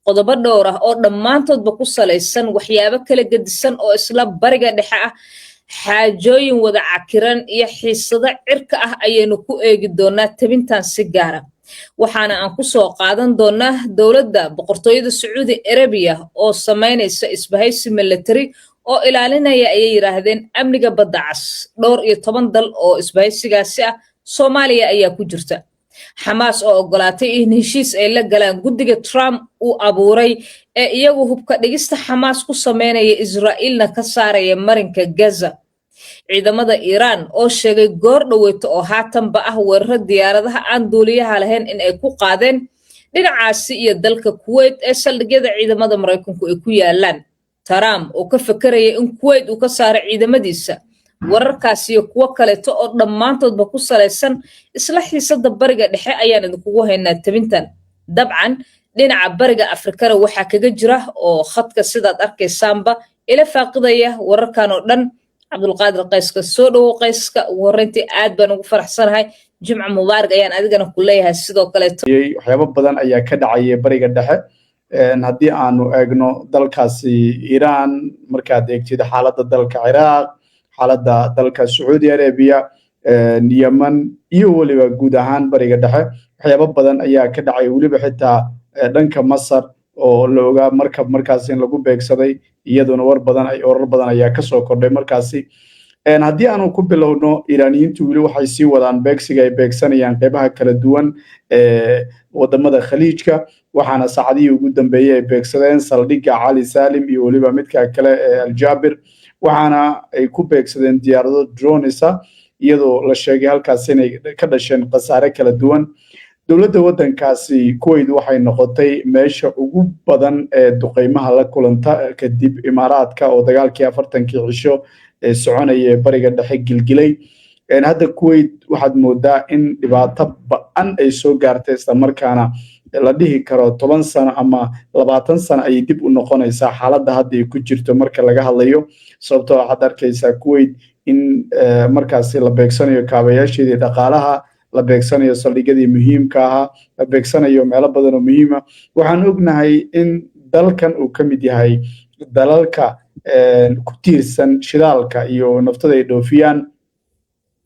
Qodobo dhowr ah oo dhammaantoodba ku salaysan waxyaabo kala gedisan oo isla Bariga Dhexe ah, xaajooyin wada cakiran iyo xiisado cirka ah ayaynu ku eegi doonaa tabintan. Si gaara waxaana aan kusoo qaadan doonaa dowladda Boqortooyada Sacuudi Arabiya oo samaynaysa isbahaysi military oo ilaalinaya, ayay yidhaahdeen, amniga Badda Cas. Dhowr iyo toban dal oo isbahaysigaasi ah, Soomaaliya ayaa ku jirta. Xamaas oo ogolaatay in heshiis ay la galaan guddiga Trump uu abuuray ee iyagu hubka dhigista Xamaas ku sameynaya, Israa'iilna ka saaraya marinka Gaza. Ciidamada Iiraan oo sheegay goor dhoweyto oo haatanba ah weeraro diyaaradaha aan duuliyaha lahayn in ay ku qaadeen dhinacaasi iyo dalka Kuwait ee saldhigyada ciidamada Maraykanku ay ku yaalaan. Trump oo ka fekeraya in Kuwait uu ka saaro ciidamadiisa. Wararkaas iyo kuwo kaleeto oo dhammaantoodba ku salaysan isla xiisada Bariga Dhexe ayaan idinkugu haynaa tabintan. Dabcan dhinaca Bariga Afrikana waxaa kaga jira oo khadka, sidaad arkaysaanba, ila faaqidaya wararkan oo dhan Cabdulqaadir Qayska. Soo dhowow, Qayska. Ugu horreyntii aad baan ugu faraxsanahay, Jimca mubaarak ayaan adigana ku leeyahay sidoo kaleeto. Waxyaabo badan ayaa ka dhacaya Bariga Dhexe. Haddii aanu eegno dalkaasi Iiraan, markaad eegtid xaaladda dalka Ciraaq, xaaladda dalka Sacuudi Arabiya, Yemen iyo weliba guud ahaan Bariga Dhexe, waxyaabo badan ayaa ka dhacay. Weliba xitaa dhanka Masar oo la ogaa markab markaasi in lagu beegsaday, iyaduna war badan, warar badan ayaa kasoo kordhay. Markaasi haddii aanu ku bilowno, Iiraaniyiintu weli waxay sii wadaan beegsiga ay beegsanayaan qeybaha kala duwan ee wadamada Khaliijka, waxaana saacadihii ugu dambeeyey ay beegsadeen saldhigga Cali Salim iyo weliba midka kale ee Aljaabir, waxaana ay ku beegsadeen diyaarado drones ah, iyadoo la sheegay halkaas inay ka dhasheen khasaare kala duwan. Dowladda waddankaasi Kuwait waxay noqotay meesha ugu badan ee duqeymaha la kulanta kadib Imaaraadka oo dagaalkii 40-kii cisho ee soconaya ee Bariga Dhexe gilgilay. Hadda Kuwait waxaad moodaa in dhibaato ba'an ay soo gaartay, islamarkaana la dhihi karo 10 sano ama 20 sano ayay dib u noqonaysaa xaaladda hadda ay ku jirto marka laga hadlayo, sababtoo waxaad arkaysaa Kuwait in markaasi la beegsanayo kaabayaasheedii dhaqaalaha, la beegsanayo saldhigyadii muhiimka ahaa, la beegsanayo meelo badan oo muhiima. Waxaan ognahay in dalkan uu ka mid yahay dalalka ku tiirsan shidaalka iyo naftada ay dhoofiyaan,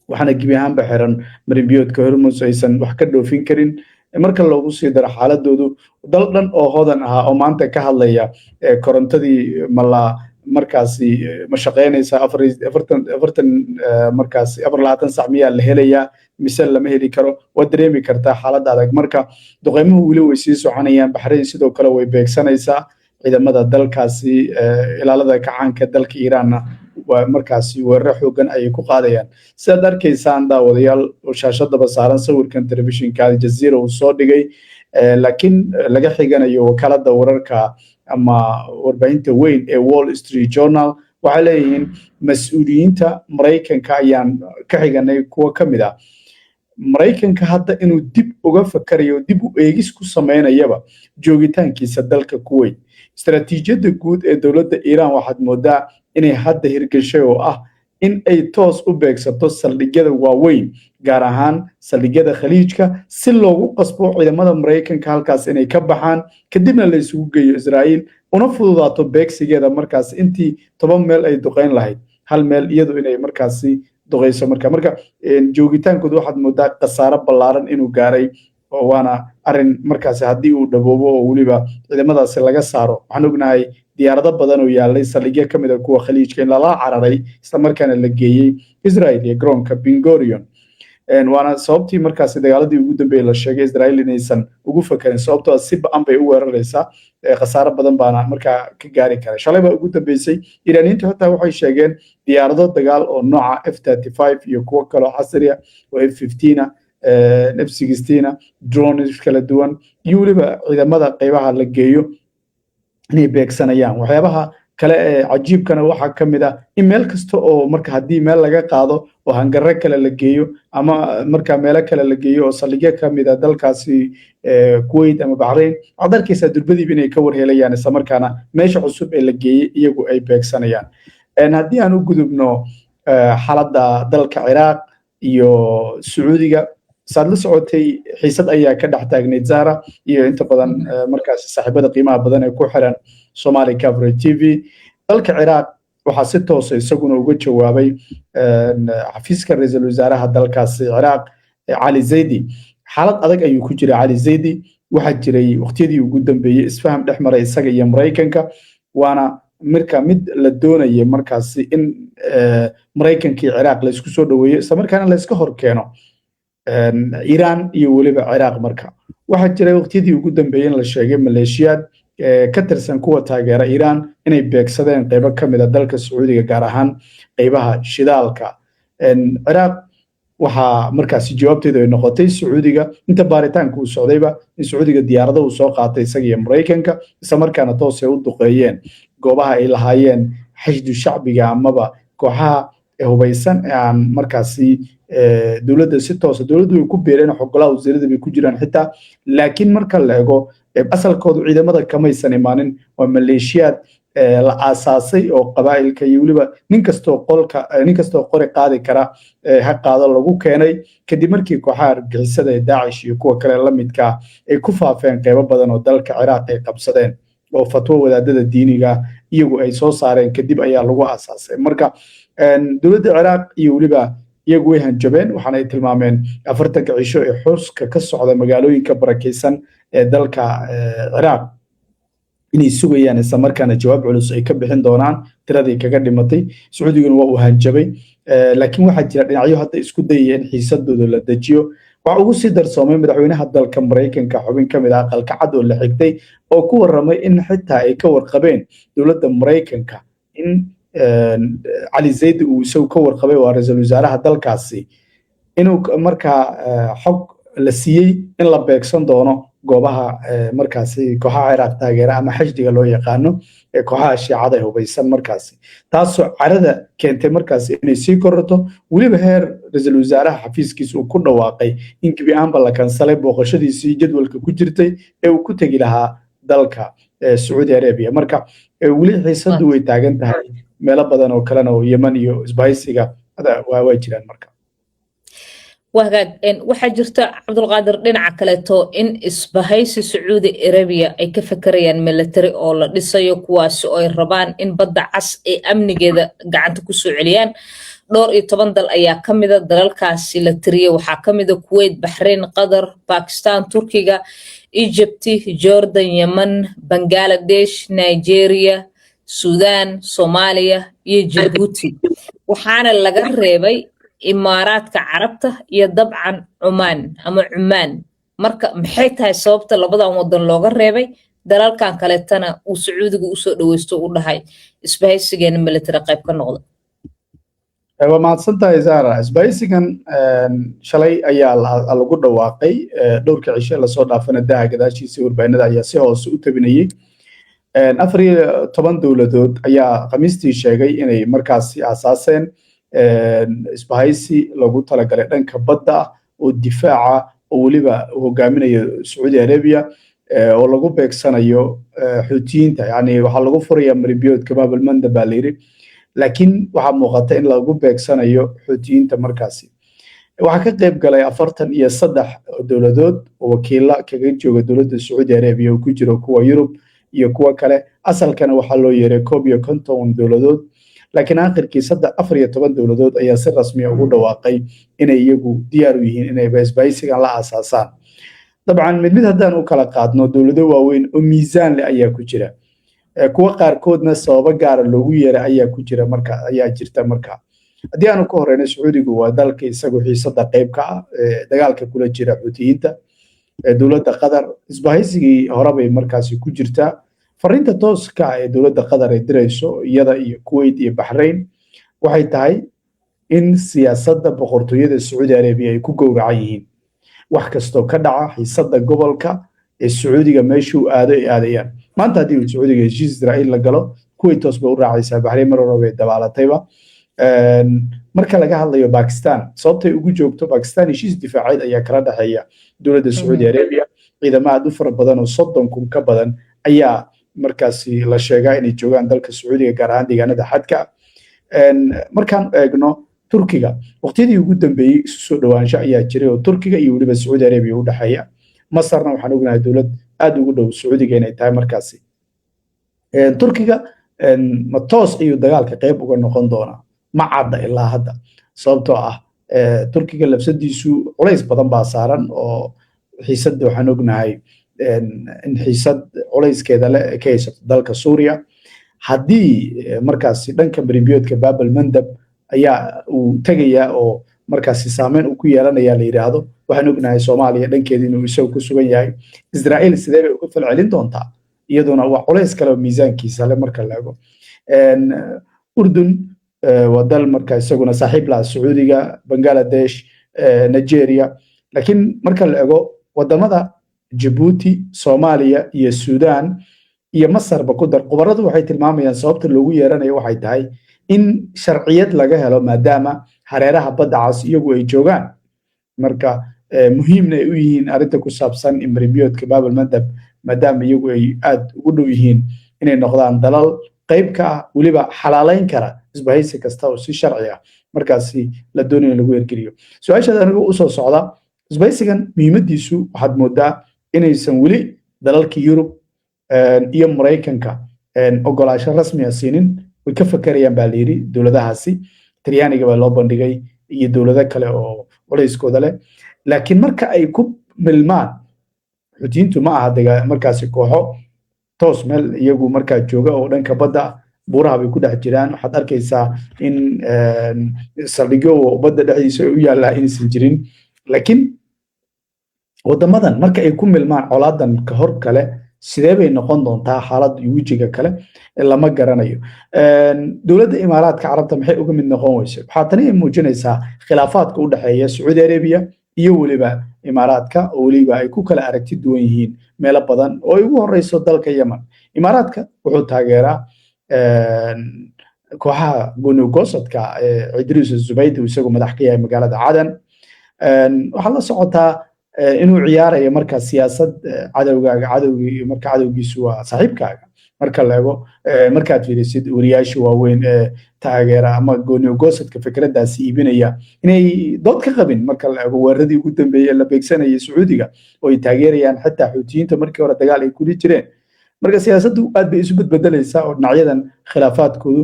waxaana gebi ahaanba xiran marinbiyoodka Hormuz, aysan wax ka dhoofin karin. Marka loogu sii daro xaaladoodu, dal dhan oo hodan ahaa oo maanta ka hadlaya korontadii mala markaasi ma shaqaynaysaa, 40 markaasi 24 sac miyaa la helayaa mise lama heli karo, waad dareemi kartaa xaaladda adag. Marka duqeymuhu weli way sii soconayaan. Baxrayn sidoo kale way beegsanaysaa ciidamada dalkaasi. Ilaalada kacaanka dalka Iiraanna waa markaasi weeraro xoogan ayay ku qaadayaan, sidaad arkaysaan, daawadayaal, oo shaashadaba saaran sawirkan telefishinka Aljazeera uu soo dhigay, laakiin laga xiganayo wakaaladda wararka ama warbaahinta weyn ee Wall Street Journal. Waxay leeyihiin mas-uuliyiinta Maraykanka ayaan ka xiganay kuwo ka mid ah Maraykanka hadda inuu dib uga fakarayo, dib u eegis ku samaynayaba joogitaankiisa dalka Kuwait. Istaraatiijiyadda guud ee dowladda Iiraan waxaad moodaa inay hadda hirgashay, oo ah in ay toos u beegsato saldhigyada waaweyn, gaar ahaan saldhigyada Khaliijka, si loogu qasbo ciidamada Maraykanka halkaas inay ka baxaan, kadibna la isugu geeyo Israa'iil, una fududaato beegsigeeda markaas. Intii 10 meel ay duqayn lahayd, hal meel iyadu inay markaasi duqayso. Marka joogitaankooda waxaad moodaa khasaaro ballaaran inuu gaaray, oo waana arrin markaasi haddii uu dhaboobo oo weliba ciidamadaasi laga saaro. Waxaan ognahay diyaarado badan oo yaalay saldhigyo ka mid ah kuwa Khaliijka in lala cararay, islamarkaana la geeyey Israel iyo garoonka Ben Gurion. Waana sababtii markaasi dagaaladii ugu dambeeyey la sheegay Israel inaysan ugu fakarin, sababtoo si ba'an bay u weeraraysaa, khasaaro badan baana markaa ka gaari kara. Shalay baa ugu dambeysay. Iiraaniyiintu xitaa waxay sheegeen diyaarado dagaal oo nooca F-35 iyo kuwo kaloo casri ah oo F-15, F-16, drones kala duwan iyo weliba ciidamada qeybaha la geeyo inay beegsanayaan. Waxyaabaha kale ee cajiibkana waxaa ka mid ah in meel kasta oo marka haddii meel laga qaado oo hangaro kale la geeyo ama marka meelo kale la geeyo oo saldhigyo ka mid ah dalkaasi Kuwait ama Bahrain, waxaad arkaysaa durbadiiba inay ka warhelayaan, islamarkaana meesha cusub ee la geeyey iyagu ay beegsanayaan. Haddii aan u gudubno xaaladda dalka Ciraaq iyo Sacuudiga, Saad la socotay, xiisad ayaa ka dhex taagnayd, Zara iyo inta badan markaasi saaxiibada qiimaha badan ee ku xiran Somali Coverage TV. Dalka Ciraaq waxaa si toosa isaguna uga jawaabay xafiiska ra-iisul wasaaraha dalkaasi Ciraaq, Cali Zaydi. Xaalad adag ayuu ku jira Cali Zaydi. Waxaa jiray waqtiyadii ugu dambeeyey isfaham dhex maray isaga iyo Maraykanka, waana marka mid la doonayay markaasi in Maraykanka iyo Ciraaq laysku soo dhoweeyo, islamarkaana layska hor keeno Iiraan iyo weliba Ciraaq. Marka waxaa jiray waqtiyadii ugu dambeeyey in la sheegay maleeshiyaad ka tirsan kuwa taageera Iiraan inay beegsadeen qeybo ka mid a dalka Sacuudiga, gaar ahaan qeybaha shidaalka. Ciraaq waxaa markaasi jawaabteedu ay noqotay Sacuudiga, inta baaritaanka uu socdayba, in Sacuudiga diyaarado uu soo qaatay isaga iyo Maraykanka, islamarkaana toos ay u duqeeyeen goobaha ay lahaayeen Xashdu Shacbiga amaba kooxaha hubaysan ee aan markaasi dowladda si toosa dowladdu way ku biireen, xogolaha wasiirada bay ku jiraan xitaa, laakiin marka la eego asalkoodu ciidamada kamaysan imaanin. Waa maleeshiyaad la aasaasay oo qabaa'ilka iyo weliba nin kastoo qolka, nin kastoo qori qaadi kara ha qaado lagu keenay, kadib markii kooxaha argagixisada ee Daacish iyo kuwa kale la midka ay ku faafeen qeybo badan oo dalka Ciraaq ay qabsadeen, oo fatwo wadaadada diiniga iyagu ay soo saareen kadib ayaa lagu aasaasay. Marka dowladda Ciraaq iyo weliba iyagu way hanjabeen, waxaana ay tilmaameen 40-ka cisho ee xuska ka socda magaalooyinka barakaysan ee dalka Ciraaq inay sugayaan, isla markaana jawaab culus ay ka bixin doonaan tiradii kaga dhimatay. Sacuudiguna waa uu hanjabay, laakiin waxaa jira dhinacyo hadda isku dayaya in xiisadooda la dejiyo. Waxaa ugu sii darsoomay madaxweynaha dalka Maraykanka, xubin ka mid ah Aqalka Cad oo la xigtay, oo ku warramay in xitaa ay ka warqabeen dowladda Maraykanka in Cali Zaydi uu isagu ka warqabay, waa ra-iisul wasaaraha dalkaasi, inuu markaa xog la siiyey in la beegsan doono goobaha markaasi kooxaha Ciraaq taageera ama Xashdiga loo yaqaano ee kooxaha Shiicada ee hubaysan markaasi, taasoo carada keentay markaasi inay sii kororto, weliba heer ra-iisul wasaaraha xafiiskiisa uu ku dhawaaqay in gebi ahaanba la kansalay booqashadiisii jadwalka ku jirtay ee uu ku tegi lahaa dalka Sacuudi Arabia. Marka weli xiisadu way taagan tahay, meelo badan oo kalena oo Yemen iyo isbahaysiga waa jiraan marka. Wagaag, waxaa jirta, Cabdulqaadir, dhinaca kaleeto in isbahaysi Sacuudi Arabiya ay ka fekerayaan military oo la dhisayo, kuwaasi oo ay rabaan in Badda Cas ee amnigeeda gacanta kusoo celiyaan. Dhowr iyo toban dal ayaa ka mida dalalkaasi la tiriyay. Waxaa ka mida Kuwait, Baxrain, Qatar, Bakistan, Turkiga, Egypti, Jordan, Yemen, Bangaladesh, Nigeria, Sudan, Soomaaliya iyo Jabuuti. Waxaana laga reebay Imaaraadka Carabta iyo dabcan Cumaan ama Cumaan. Marka maxay tahay sababta labadan wadan looga reebay, dalalkan kaleetana uu Sacuudiga usoo dhaweysto, u dhahay isbahaysigeena military qayb ka noqda? Waa mahadsan tahay, Zara. Isbahaysigan shalay ayaa lagu dhawaaqay. Dhowrka cishe lasoo dhaafana daaha gadaashiisa warbaahinada ayaa si hoose u tabinayey. 14 dowladood ayaa Khamiistii sheegay inay markaasi aasaaseen isbahaysi lagu talagalay dhanka badda ah oo difaaca, oo weliba hogaaminayo Sacuudi Arabia, oo lagu beegsanayo Xuutiyiinta. Yani waxaa lagu furayaa maribiyoodka Baabalmanda baa layidhi, laakiin waxaa muuqata in lagu beegsanayo Xuutiyiinta. Markaasi waxaa ka qayb galay 43 dowladood oo wakiila kaga jooga dowladda Sacuudi Arabia oo ku jiro kuwa Yurub iyo kuwa kale. Asalkana waxaa loo yeeray 51 dowladood, laakiin aakhirkii 14 dowladood ayaa si rasmiya ugu dhawaaqay inay iyagu diyaar u yihiin inay isbahaysigan la aasaasaan. Dabcan mid mid haddaan u kala qaadno, dowlado waaweyn oo miisaan leh ayaa ku jira, kuwa qaarkoodna sababo gaara loogu yeeray ayaa ku jira marka ayaa jirta. Marka haddii aanu ka horeyno, Sacuudigu waa dalka isagu xiisada qayb ka ah dagaalka kula jira Xuutiyiinta. Dowladda Qatar isbahaysigii horebay markaasi ku jirtaa. Fariinta tooska ah ee dowladda Qatar ay dirayso, iyada iyo Kuwait iyo Baxrain, waxay tahay in siyaasadda boqortooyada Sacuudi Arabiya ay ku gowracan yihiin. Wax kastoo ka dhaca xiisadda gobolka ee Sacuudiga meeshuu aado ay aadayaan. Maanta haddii uu Sacuudiga heshiis Israa'iil la galo, Kuwait toos bay u raacaysaa. Baxrain mar hore bay dabaalatayba. Marka laga hadlayo Bakistan, sababtay ugu joogto Bakistan, heshiis difaaceed ayaa kala dhexeeya dowladda Sacuudi Arabia. Ciidamo aad u fara badan oo 30,000 ka badan ayaa markaasi la sheegaa inay joogaan dalka Sacuudiga, gaar ahaan deegaanada xadka. Markaan eegno Turkiga waqtiyadii ugu dambeeyey isu soo dhowaansho ayaa jiray oo Turkiga iyo weliba Sacuudi Arabiya u dhexeeya. Masarna waxaan ognahay dowlad aad ugu dhow Sacuudiga inay tahay. Markaasi Turkiga ma toos ayuu dagaalka qayb uga noqon doonaa? Ma cadda ilaa hadda, sababtoo ah Turkiga lafsadiisu culays badan baa saaran oo xiisadda waxaan ognahay in xiisad culayskeeda le ka haysato dalka Suuriya. Haddii markaasi dhanka marinbiyoodka Babel Mandab ayaa uu tegayaa oo markaasi saameyn uu ku yeelanaya la yidhaahdo, waxaan ognahay Soomaaliya dhankeeda inuu isagu ku sugan yahay. Israa'iil sidee bay uga falcelin doontaa? Iyaduna waa culays kale oo miisaankiisa le marka la eego. Urdun waa dal marka isaguna saaxiib laha Sacuudiga, Bangladesh, Nigeria. Laakiin marka la eego wadamada Jabuuti, Soomaaliya iyo Suudaan iyo Masarba ku dar, khubaradu waxay tilmaamayaan sababta loogu yeeranayo waxay tahay in sharciyad laga helo, maadaama hareeraha Badda Cas iyagu ay joogaan, marka muhiimna ay u yihiin arrinta ku saabsan marinbiyoodka Babel Mandab, maadaama iyagu ay aad ugu dhow yihiin inay noqdaan dalal qayb ka ah, weliba xalaalayn kara isbahaysi kasta oo si sharci ah markaasi la doonayo in lagu ergeliyo. Su-aashaad anigu usoo socda, isbahaysigan muhiimaddiisu waxaad moodaa inaysan weli dalalka Yurub iyo Maraykanka ogolaasho rasmi ah siinin. Way ka fakerayaan baa layidhi dowladahaasi. Talyaaniga baa loo bandhigay iyo dowlado kale oo culayskooda leh. Laakiin marka ay ku milmaan Xuutiyiintu, ma aha markaasi kooxo toos meel iyagu markaa jooga oo dhanka badda, buuraha bay ku dhex jiraan. Waxaad arkaysaa in saldhigyo badda dhexdiisa ay u yaallaa inaysan jirin. Laakiin wadamadan marka ay ku milmaan colaadan ka hor kale, sidee bay noqon doontaa xaaladda iyo wejiga kale? Lama garanayo. Dowladda Imaaraadka Carabta maxay uga mid noqon weyse? Waxaa tani ay muujinaysaa khilaafaadka u dhexeeya Sacuudi Arabiya iyo weliba Imaaraadka, oo weliba ay ku kala aragti duwan yihiin meelo badan oo ay ugu horeyso dalka Yemen. Imaaraadka wuxuu taageeraa kooxaha gooni-goosadka Cidriis Zubaydi, isagu madax ka yahay magaalada Cadan. Waxaad la socotaa inuu ciyaarayo marka siyaasad cadowgaaga cadowgii, marka cadowgiisu waa saaxiibkaaga. Marka la eego, markaad fiirisid wariyaasha waaweyn ee taageera ama gooni-goosadka fikraddaasi iibinaya, inay dood ka qabin marka la eego weeraradii ugu dambeeyey la beegsanayay Sacuudiga oo ay taageerayaan xitaa Xuutiyiinta markii hore dagaal ay kuli jireen. Marka siyaasaddu aad bay isu bedbedelaysaa oo dhinacyadan khilaafaadkoodu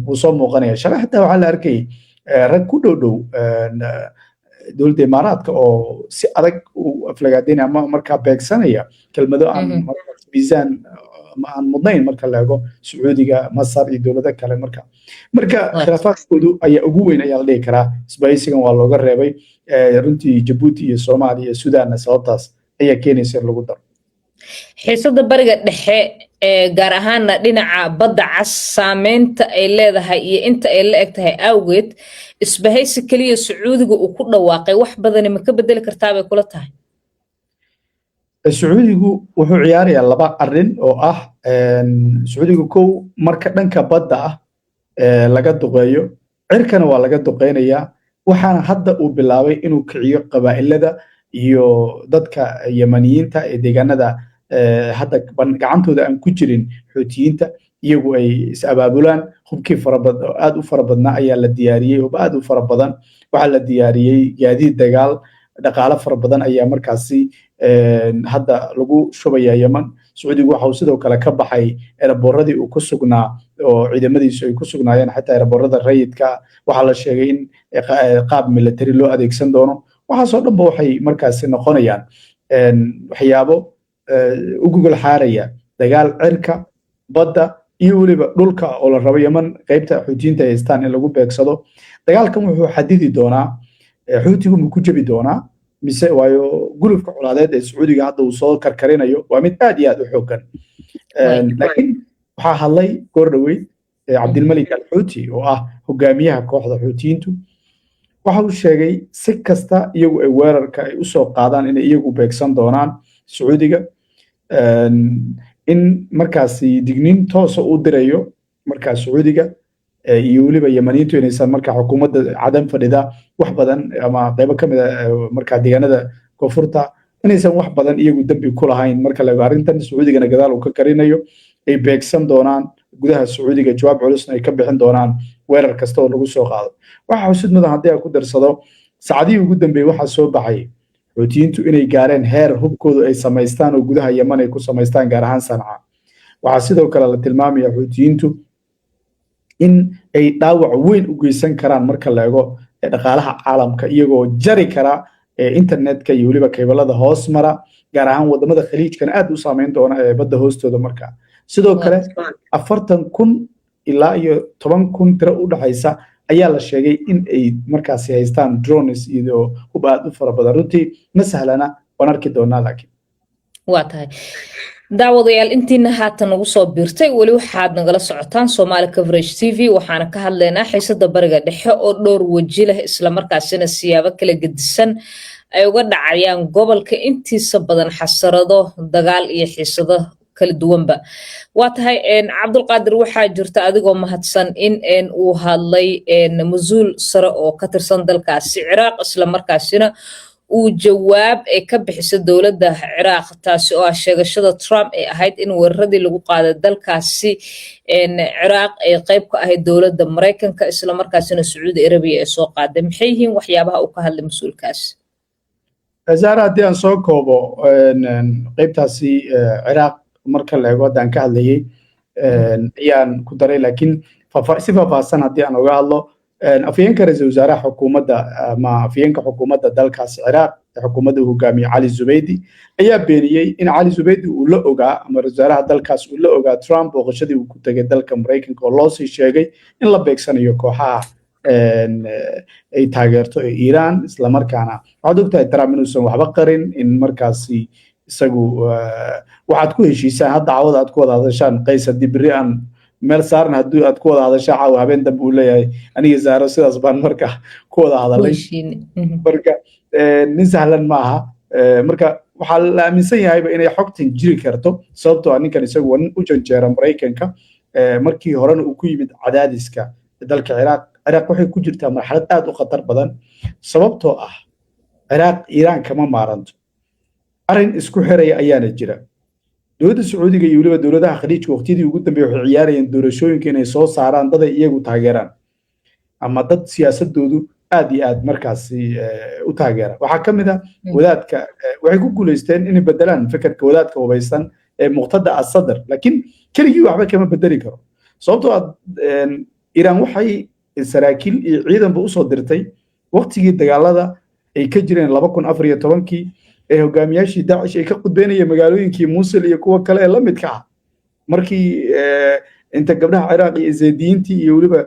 wuu soo muuqanaya. Shalay xitaa waxaa la arkayay rag ku dhow dhow dowladda Imaaraadka oo si adag u aflagaadeynaya ama markaa beegsanaya kelmado aan miisaan ama aan mudnayn marka la eego Sacuudiga, Masar iyo dowlado kale. Marka khilaafaadkoodu ayaa ugu weyn ayaa la dhihi karaa. Isbahaysigan waa looga reebay runtii Jabuuti iyo Soomaaliya iyo Sudaanna, sababtaas ayaa keenaysa in lagu daro. Xiisada Bariga Dhexe ee gaar ahaana dhinaca Badda Cas saameynta ay leedahay iyo inta ay la eg tahay awgeed, isbahaysi keliya Sacuudiga uu ku dhawaaqay wax badani ma ka bedeli kartaa bay kula tahay? Sacuudigu wuxuu ciyaarayaa laba arrin oo ah, Sacuudigu kow, marka dhanka badda ah laga duqeeyo, cirkana waa laga duqeynayaa. Waxaana hadda uu bilaabay inuu kiciyo qabaa'ilada iyo dadka Yemaniyiinta ee deegaanada hadda gacantooda aan ku jirin Xuutiyiinta, iyagu ay is abaabulaan. Hubkii aad u fara badnaa ayaa la diyaariyey, hub aad u fara badan waxaa la diyaariyey, gaadiid dagaal, dhaqaale fara badan ayaa markaasi hadda lagu shubaya Yemen. Sacuudigu waxa uu sidoo kale ka baxay eraboradii uu ku sugnaa oo ciidamadiisu ay ku sugnaayeen, xataa eraborada rayidka. Waxaa la sheegay in qaab military loo adeegsan doono. Waxaasoo dhanba waxay markaasi noqonayaan waxyaabo u gogol xaaraya dagaal cirka, badda iyo weliba dhulka oo la rabo Yemen qaybta Xuutiyiinta ay haystaan in lagu beegsado. Dagaalkan wuxuu xadidi doonaa Xuutigu ma ku jebi doonaa mise, waayo gulufka colaadeed ee Sacuudiga hadda uu soo karkarinayo waa mid aad iyo aad u xooggan. Laakiin waxaa hadlay goor dhoweyd Cabdilmalik Alxuuti oo ah hogaamiyaha kooxda Xuutiyiintu. Waxa uu sheegay si kasta iyagu ay weerarka ay usoo qaadaan inay iyagu beegsan doonaan Sacuudiga, in markaasi digniin toosa u dirayo markaa Sacuudiga iyo weliba Yemaniyiintu inaysan markaa xukuumadda Cadan fadhida wax badan ama qaybo ka mid a markaa deegaanada koonfurta inaysan wax badan iyagu dembi ku lahayn marka la eego arrintan. Sacuudigana gadaal uu ka karinayo, ay beegsan doonaan gudaha Sacuudiga, jawaab culusna ay ka bixin doonaan. Weerar kasta oo lagu soo qaado, waxaa xusid mudan, haddii aan ku darsado, saacadihii ugu dambeeyey waxaa soo baxay Xuutiyiintu inay gaareen heer hubkoodu ay samaystaan oo gudaha Yeman ay ku samaystaan, gaar ahaan Sanca. Waxaa sidoo kale la tilmaamaya Xuutiyiintu in ay dhaawac weyn u geysan karaan marka la eego dhaqaalaha caalamka, iyagoo jari kara internetka iyo weliba cable-ada hoos mara, gaar ahaan wadamada Khaliijkana aad u saameyn doona ee badda hoostooda. Marka sidoo kale 40,000 ilaa iyo 10,000 tiro u dhaxaysa ayaa la sheegay in ay markaasi haystaan drones iyo hub aad u fara badan. Runtii ma sahlana, waan arki doonaa laakiin. Waa tahay. Daawadayaal, intiina haatan nagu soo biirtay, weli waxaad nagala socotaan Somaali Coverage TV. Waxaana ka hadlaynaa xiisada Bariga Dhexe oo dhowr weji leh, islamarkaasina siyaabo kala gedisan ay uga dhacayaan gobolka intiisa badan, xasarado dagaal iyo xiisado kala duwanba. Waa tahay, Cabdulqaadir, waxaa jirta, adigoo mahadsan, in uu hadlay mas-uul sare oo ka tirsan dalkaasi Ciraaq, islamarkaasina uu jawaab ay ka bixisa dowladda Ciraaq, taasi oo ah sheegashada Trump ee ahayd in weeraradii lagu qaaday dalkaasi Ciraaq ay qayb ka ahayd dowladda Maraykanka, islamarkaasina Sacuudi Arabiya ay soo qaaday. Maxay yihiin waxyaabaha uu ka hadlay mas-uulkaasi? Zahra, haddii aan soo koobo qaybtaasi Ciraaq, marka la eego haddaan ka hadlayay ayaan ku daray, laakiin si faahfaahsan haddii aan uga hadlo, afhayeenka ra-iisul wasaaraha xukuumadda ama afhayeenka xukuumadda dalkaas Ciraaq, xukuumadda uu hogaamiye Cali Zubaydi, ayaa beeniyey in Cali Zubaydi uu la ogaa ama ra-isul wasaaraha dalkaas uu la ogaa Trump booqashadii uu ku tegay dalka Maraykanka, oo loo sii sheegay in la beegsanayo kooxaha ay taageerto ee Iiraan. Islamarkaana waxaad ogtahay Trump inuusan waxba qarin, in markaasi isagu waxaad ku heshiisaan hadda cawada aad ku wada hadashaan, Qays, haddii berri aan meel saaran, haddii aad ku wada hadashaan caawa, habeen dambe uu leeyahay aniga Saaro sidaas baan marka ku wada hadalay. Marka nin sahlan ma aha. Marka waxaa la aaminsan yahayba inay xogtan jiri karto, sababtoo ah ninkan isagu waa nin u janjeera Maraykanka, markii horena uu ku yimid cadaadiska dalka Ciraaq. Ciraaq waxay ku jirtaa marxalad aad u khatar badan, sababtoo ah Ciraaq Iiraan kama maaranto. Arrin isku xiraya ayaana jira. Dowladda Sacuudiga iyo weliba dowladaha Khaliijka waqtiyadii ugu dambeeyay waxay ciyaarayeen doorashooyinka inay soo saaraan dad ay iyagu taageeraan ama dad siyaasadoodu aad iyo aad markaasi u taageera. Waxaa ka mid ah wadaadka, waxay ku guulaysteen inay bedelaan fikirka wadaadka hubaysan ee Muqtada Asadr, laakiin keligii waxba kama bedeli karo, sababtoo ah Iiraan waxay saraakiil iyo ciidanba usoo dirtay waqtigii dagaalada ay ka jireen 2014-kii, ee hogaamiyaashii Daacish ay ka qudbeynayeen magaalooyinkii Muusil iyo kuwa kale ee la midka ah, markii inta gabdhaha Ciraaq iyo Zaydiyiintii iyo weliba